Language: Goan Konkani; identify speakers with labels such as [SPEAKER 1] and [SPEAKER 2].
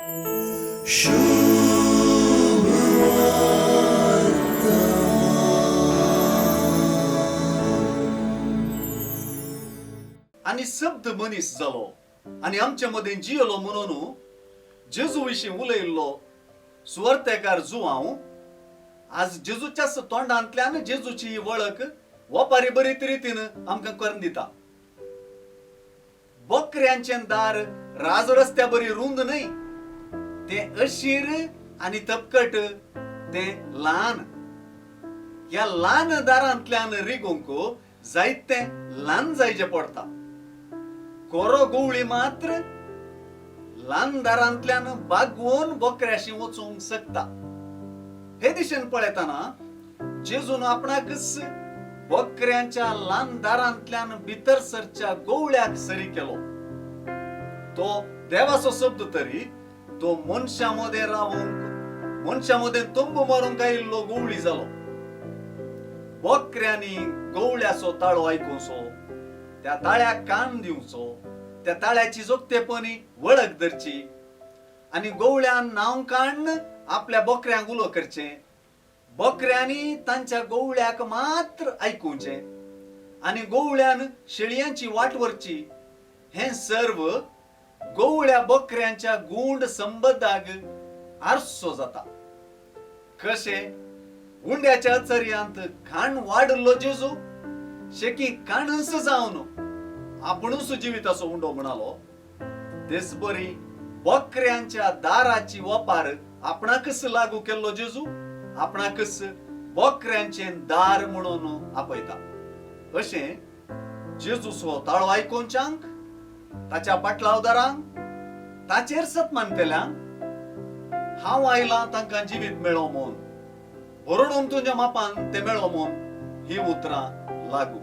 [SPEAKER 1] आनी शब्द मनीस जालो आनी आमचे मदीं जियेलो म्हणून जेजू विशीं उलयिल्लो सुवार्तेकार जुआंव आज जेजूच्याच तोंडांतल्यान जेजूची ही वळख वपारी बरीत रितीन आमकां करून दिता. बकऱ्यांचें दार राजरस्त्या बरी रुंद न्हय, तें अशीर आनी तपकट, तें ल्हान. ह्या ल्हान दारांतल्यान रिगूंक जायतें ल्हान जायचें पडटा. कोरो गवळी मात्र ल्हान दारांतल्यान बागवोन बकऱ्याशी वचूंक शकता. हे दिशेन पळयतना जेजून आपणाकच बकऱ्यांच्या ल्हान दारांतल्यान भितर सरच्या गवळ्याक सरी केलो. तो देवाचो शब्द तरी तो मनशां मदें रावूंक, मनशां मदें तंबू मारूंक आयिल्लो गवळी जालो. बकऱ्यांनी गवळ्याचो ताळो आयकुचो, त्या ताळ्याक कान दिवचो, त्या ताळ्याची जोगतेपणी वळख धरची आनी गवळ्यान नांव काडून आपल्या बकऱ्यांक उलो करचें. बकऱ्यांनी तांच्या गवळ्याक मात्र आयकुचें आनी गवळ्यान शेळयांची वाट व्हरची. हें सर्व गवळ्या बकऱ्यांच्या गूंड संबंदाक आरसो जाता. कशें उंड्याच्या अचर्यांत खाण वाडिल्लो जेजू शेकी काणूस जावन आपुणूच जिविताचो उंडो म्हणालो, तेच बरी बकऱ्यांच्या दाराची वपार आपणाकच लागू केल्लो जेजू आपणाकच बकऱ्यांचें दार म्हणून आपयता. अशें जेजूचो ताळो आयकुंच्यांक, ताच्या पाटलावदारांक, ताचेर सत मानतल्यांक हांव आयलां तांकां जिवीत मेळो म्हूण, बरोडून तुज्या मापान ते मेळो म्हूण ही उतरां लागू.